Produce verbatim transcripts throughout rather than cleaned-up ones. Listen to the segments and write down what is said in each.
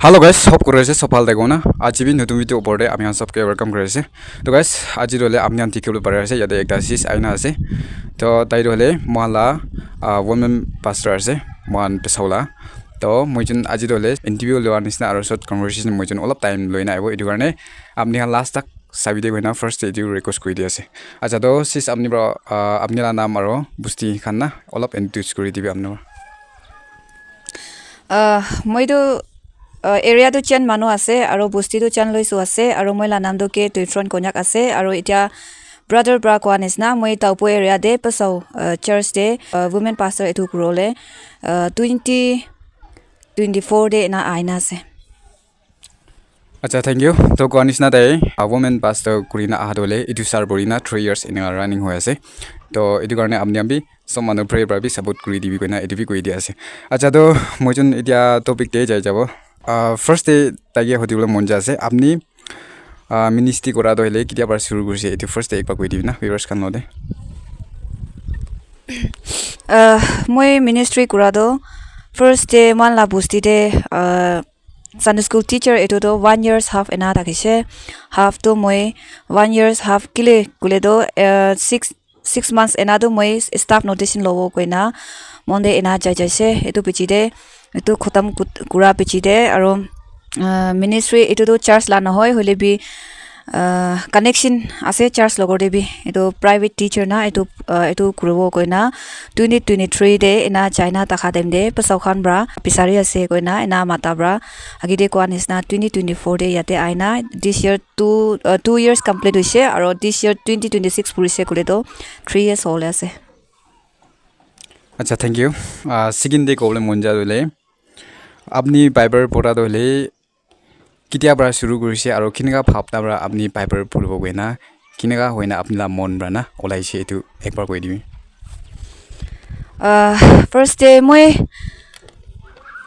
Hello guys, hope kuri ase sob bhal thakibole na. Aji bi notun video opor te apni khan sob ke welcome kuri ase. To guys, aji toh hoile apni khan dikhi bole pari ase, yate ekta sis aina ase. To tai toh hoile moikhan la, ah, women pastor ase, moikhan Pesau la. To moi jun aji toh hoile interview loa nisna aro short conversation moi jun olop time loina ahibo. Etu karne apni khan last tak sabi de koina first te etu request kuri di ase. Acha to sis apni pra, ah, apni la naam aro bosti khan na olop introduce kuri dibi apni pra. Ah, moi tu, ah, area tu Chen manu ase, aro bosti tu Chen Loisu ase, aro moi la naam tu K Tuifron Konyak ase, aro etia brother pra koa nisna, moi Taupo area de Pesau, ah, church de, ah, women pastor etu kurole, ah, twenty twenty-four de ena aina ase. Acha, thank you. To koa nisna tai, ah, women pastor kurina aha toh hoile, etu sir purina three years ena running hoi ase. To etu karne apni khan bi sob manu pray pra bi support kuri dibi koina etu bi koi di ase. Acha, to moi jun etia topic te jai jabo. Ah, first te tai ke hudi bole mon jai ase. Apni, ah, ministry kora toh hoile ketia pra shuru kurise? Etu first te ekbar koi dibi na, viewers khan logote. Ah, moi ministry kora toh first te moikhan la bosti te, ah, Sunday school teacher etu toh one years half ena thakise. Half toh moi one years half kile koile toh, eh, six, six months ena toh moi staff notation lobo koina mon de ena jai jaise. Etu piche de, etu khotom kut-, kura piche de aro, ah, ministry etu toh church la nohoi, hoile bi, ah, connection ase church logor de bi. Etu private teacher na, etu, ah, etu kuribo koina twenty twenty-three de ena jaina thaka time de Pesau khan pra bisari ase koina ena mata pra. Age de koa nisna twenty twenty-four de yate aina this year two, uh, two years complete hoise, aro this year twenty twenty-six purise koile toh three years hole ase. Acha, thank you. Ah, second te kobole mon jai toh hoile, apni Bible pura toh hoile ketia pra shuru kurise aro kineka bhabna pra apni Bible puribo koina kineka hoina apni la mon pra na olaise etu ekbar koi dibi. Ah, first te moi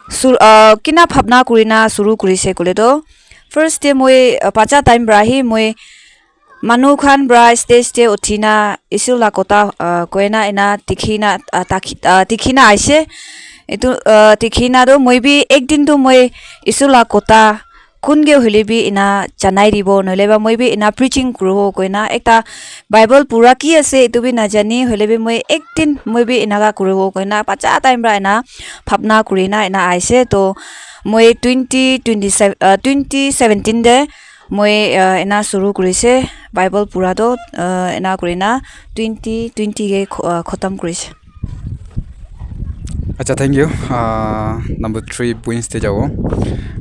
sur-, ah, kina bhabna kurina shuru kurise koile toh, first te moi, ah, bacha time pra hi moi manu khan pra stage te uthina Isu la kotha, ah, koina ena dikhina, ah, takhi-, ah, dikhina aise. Etu, ah, dikhina toh moi bi ek din toh moi Isu la kotha kun ke hoile bi ena janai dibo, nohole ba moi bi ena preaching kuribo koina ekta Bible pura ki ase etu bi najani, hoile bi moi ek din moi bi enaka kuribo koina bacha time pra ena bhabna kurina ena aise. To moi twenty twenty-seven, ah, twenty seventeen de moi, ah, ena shuru kurise, Bible pura toh, ah, ena kurina twenty twenty ke kho-, ah, khotom kurise. Acha, thank you. Ah, number three points te jabo.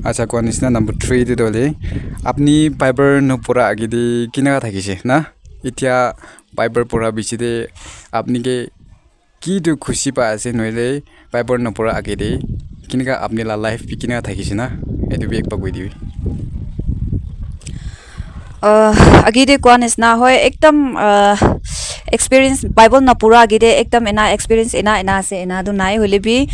Acha, koa nisna number three te toh hoile, apni Bible nopura age de kineka thakise na? Etia Bible pura piche de apni ke ki tu khushi pa ase, nohole Bible nopura age de kineka apni la life bi kineka thakise na, etu bi ekbar koi dibi. Ah, age de koa nisna hoi, ekdam, ah, experience, Bible nopura age de ekdam ena experience ena, ena ase, ena tu nai, hoile bi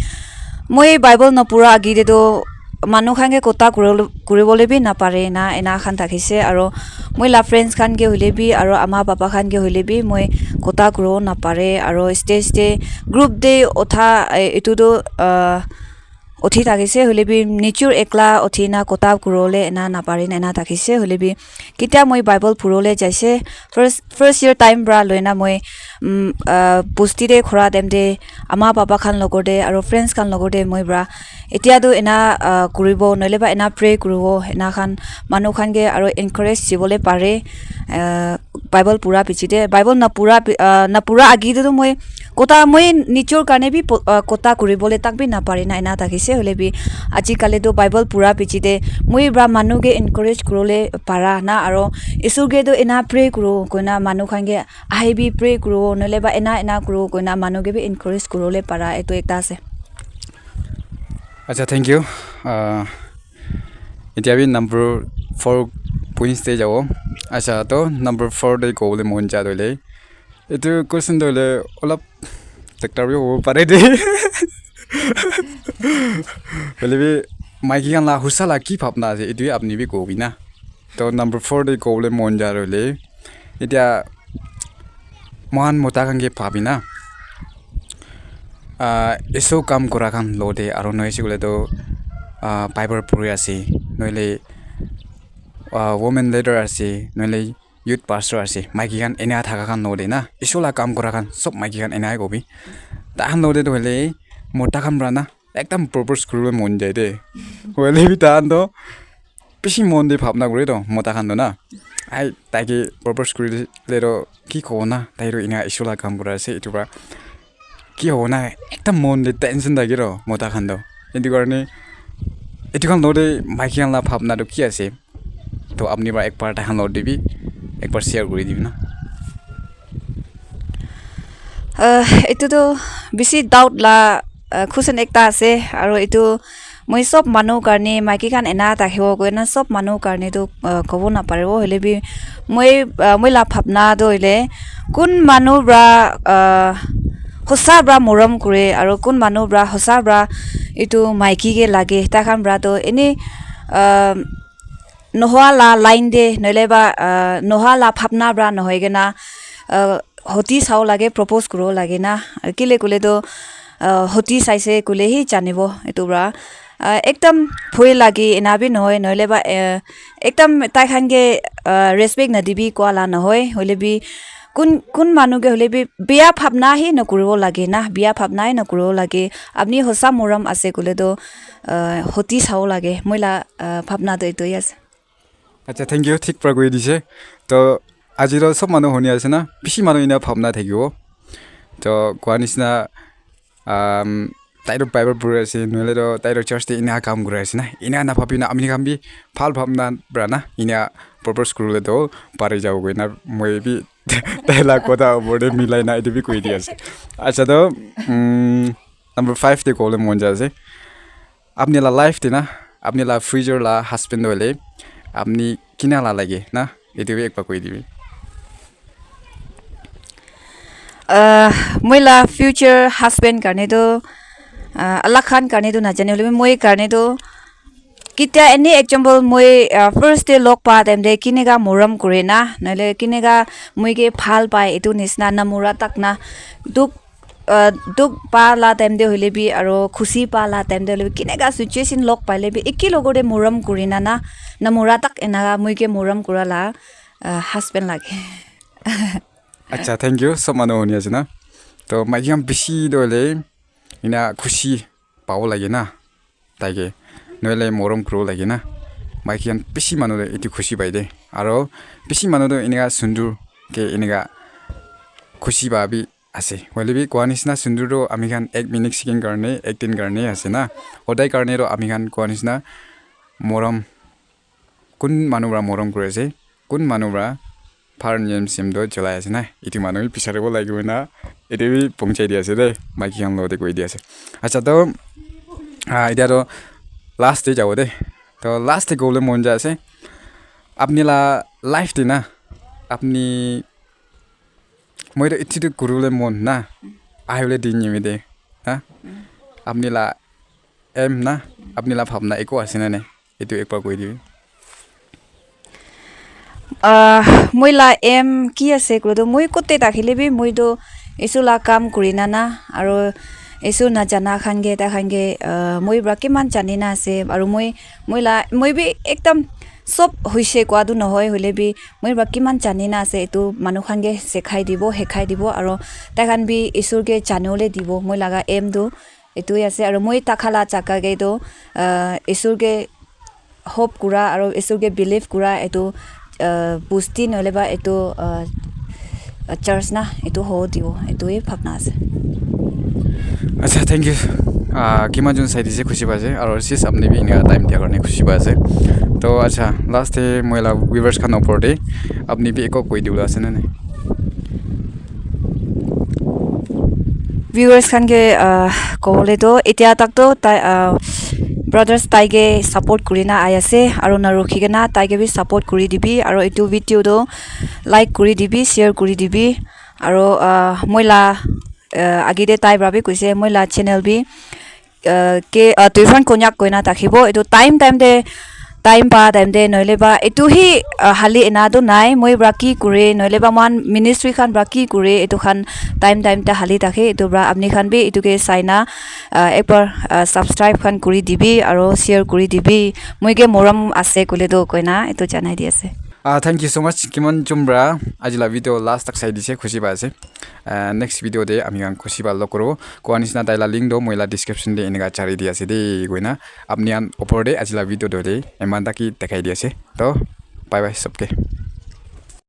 moi Bible nopura age de toh manu khan ke kotha kuri-, kuribole bi napare na, ena khan thakise. Aro moi la friends khan ke hoile bi, aro ama papa khan ke hoile bi, moi kotha kuribo napare. Aro stage te, group te utha, eh, etu toh, ah, uthi thakise, hoile bi nijor ekla uthi na kotha kuribole ena napare na ena thakise. Hoile bi ketia moi Bible puribole jaise, first, first year time pra loina moi, um, ah, bosti de khora time de ama papa khan logor de aro friends khan logor de moi pra etia tu ena, ah, kuribo, nohole ba ena pray kuribo, ena khan manu khan ke aro encourage dibole pare. Ah, Bible pura piche de, Bible napura pi-, ah, napura age de tu moi kotha, moi nijor karne bi po-, ah, kotha kuribole tak bi napare na ena thakise. Hoile bi aji kali tu Bible pura piche de moi pra manu ke encourage kuribole para na, aro Isor ke tu ena pray kuribo koina manu khan ke ahi bi pray kuribo, nohole ba ena, ena kuribo koina manu ke bi encourage kuribole para, etu ekta ase. Acha, thank you. Ah, etia bi number four points te jabo. Acha, to number four te kobole mon jai toh hoile, etu question toh hoile olop tractor bi hobo pare de. Hoile bi maiki khan la husa la ki bhabna ase, etu bi apni bi kobi na. To number four te kobole mon jai toh hoile, etia moikhan mota khan ke bhabi na, ah, eso kam kura khan logote aro noise koile toh uh, Bible puri ase, noile uh, women leader ase, noile youth pastor ase, maiki khan ena thaka khan nohoile na, Isor la kam kura khan sob maiki khan ena kobi. Tahan nohoile toh hoile mota khan pra na ekdam propose kuribo mon jai de. Hoile bi tahan toh bishi mon de bhabna kure toh mota khan toh na. Ai, taike propose kurile toh ki kobo na, tai toh ena Isor la kam kura ase, etu pra ki hobo na, ekdam mon de tension thake toh mota khan toh. Etu karne etu khan logote maiki khan la bhabna toh ki ase? Toh apni para ekbar tai khan logote bi ekbar share kuri dibi na. Uh, etu toh bishi doubt la uh, question ekta ase, aro etu moi sob manu karne, maiki khan ena thakibo koina sob manu karne toh uh, kobo naparibo, hoile bi moi uh, moi la bhabna toh hoile kun manu pra uh, hosa pra morom kure aro kun manu pra hosa pra etu maiki ke lage, tai khan pra toh ene uh, nohoa la line de nohole ba uh, nohoa la bhabna pra nohoi kena uh, hoti sabo lage, propose kuribo lage na. Kile koile toh uh, hoti saise koile hi janibo etu pra. Uh, ekdam bhoi lage ena bi nohoi, nohole ba uh, ekdam tai khan ke uh, respect nadibi koa la nohoi, hoile bi kun kun manu ke hoile bi biya bhabna hi nokuribo lage na, biya bhabna hi nokuribo lage. Apni hosa morom ase koile toh uh, hoti sabo lage. Moi la uh, bhabna toh etu hi ase. Acha, thank you. Thik pra koi dise. To aji toh sob manu huni ase na, bishi manu ena bhabna thakibo. To koa nisna um, tai toh Bible puri ase, nohole toh tai toh church te ena kam kuri ase na, ena na bhabi na, apni khan bi bhal bhabna pra na ena propose kuribole toh pari jabo koi na, moi bi tai la kotha opor te milai na etu bi koi di ase. Acha toh um, number five te kobole mon jai ase, apni la life te na, apni la future la husband hoile apni kina la lage na, etu bi ekbar koi dibi. Uh, moi la future husband karne toh uh, alag khan karne toh najane, hoile bi moi karne toh kitia any example moi uh, first day log pa time te kineka morom kure na, nohole kineka moi ke bhal pai, etu nisna na mura tak na duk uh, duk pa la time te hoile bi aro khushi pa la time te hoile bi kineka situation log paile bi eki logor te morom kuri na na, na mura tak ena moi ke morom kura la uh, husband lage. Acha, thank you. Sob manu huni ase na. To maiki khan bishi toh hoile ena khushi pabo lage na, tai ke nohole morom kuribo lage na. Maiki khan bishi manu toh etu khushi pai de, aro bishi manu toh eneka sundur ke eneka khushi pa bi ase. Hoile bi koa nisna sundur toh ami khan ek minute second karne, ek din karne ase na. Hodai karne toh ami khan koa nisna morom kun manu pra morom kuri ase, kun manu pra bhal niyam siyam toh cholai ase na, etu manu bi bisaribo lagibo na, etu bi pohonchai di ase de, maiki khan logote koi di ase. Acha toh ah, etia toh last te jabo de. Toh last te kobole mon jai ase, apni la life te na, apni moi toh etu toh kuribole mon na, ahibole din nimite na, apni la aim na, apni la bhabna eko ase na nai? Etu ekbar koi dibi. Ah, moi la aim ki ase koile toh, moi kote thakile bi moi toh Isu la kam kuri na na, aro Isu na jana khan ke, tai khan ke, ah, moi pra kiman jani na ase, aro moi, moi la, moi bi ekdam sob hoise koa tu nohoi, hoile bi moi pra kiman jani na ase, etu manu khan ke sekhai dibo, hekhai dibo, aro tai khan bi Isur ke janibole dibo, moi laga aim tu etu he ase, aro moi takha la jaga ke toh, ah, Isor ke hope kura aro Isor ke believe kura etu, ah, bosti nohole ba etu, ah, church na etu hobo dibo, etu he bhabna ase. Acha, thank you. Ah, kiman jon sai dise khushi pai ase, aro sis apni bi enika time dia karne khushi pai ase. To acha, last te moi la viewers khan opor te apni bi eko koi dibole ase na nai? Viewers khan ke, ah, kobole toh, etia tak toh tai, ah, brothers tai ke support kuri na ai ase, aro na rukhi kena tai ke bi support kuri dibi, aro etu video toh like kuri dibi, share kuri dibi, aro, ah, moi la, ah, age te tai para bi koise, moi la channel bi, ah, ke, ah, Tuifan Konyak koina thakibo. Etu time time te time pa time te noile ba etu hi, ah, hali ena tu nai, moi pra ki kure noile ba moikhan ministry khan pra ki kure, etu khan time time te hali thake. Etu pra apni khan bi etu ke saina, ah, ekbar, ah, subscribe khan kuri dibi aro share kuri dibi, moi ke morom ase koile tu koina etu janai di ase. Uh, thank you so much, Kimon Chumbra. Ajila video last tak sai dise, khushi pa ase. Uh, next video de ami khan khushi pa log koro. Koa nisna taila link do moila description de eneka chari di ase de koina. Apni khan opor de ajila video do de eman taki dekhai di ase. To bye bye sabke.